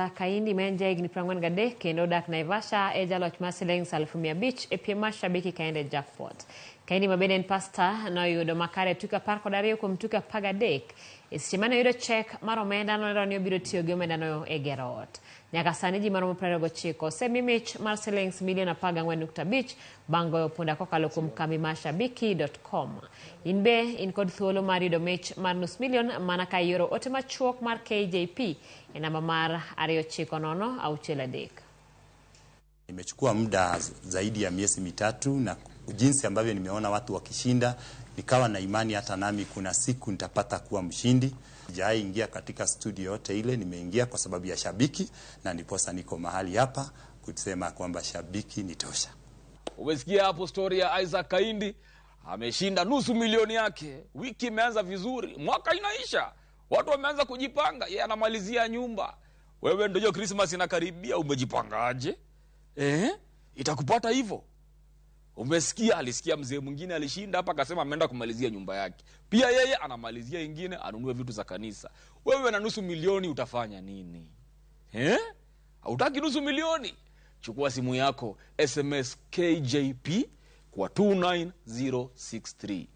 Isaac Kaindi ma en jahigni 43 kendo odak Naivasha e jaloch mar siling 500,000 e piem mar Shabiki Kaende Jackpot. Kaindi ma bende en pasta noyudo makare tuke 12 kuom tuke 13. E seche mane oyudo chek mar omenda nolero ni obiro tiyo gi omendano e gero ot. Nyaka sani ji maromo 29 osemi mich mar silings milion 14.5 bang' goyo punda kokalo kuom kambi mar shabiki.com. In be in kod thuolo mar yudo mich mar nus milion mana ka ioro ote machuok mar KJP e namba mar 29063. Imechukua muda zaidi ya miezi 3 na jinsi ambavyo nimeona watu wakishinda, nikawa na imani hata nami kuna siku nitapata kuwa mshindi. Sijawahi ingia katika studio yote ile, nimeingia kwa sababu ya Shabiki na ndiposa niko mahali hapa kusema kwamba Shabiki ni tosha. Umesikia hapo story ya Isaac Kaindi, ameshinda nusu milioni yake. Wiki imeanza vizuri, mwaka inaisha, watu wameanza kujipanga, yeye anamalizia nyumba. Wewe ndio Christmas inakaribia, umejipangaje? Itakupata hivyo. Umesikia, alisikia mzee mwingine alishinda hapa akasema ameenda kumalizia nyumba yake. Pia yeye anamalizia ingine anunue vitu za kanisa. Wewe na nusu milioni utafanya nini? Hautaki nusu milioni? Chukua simu yako, SMS KJP kwa 29063.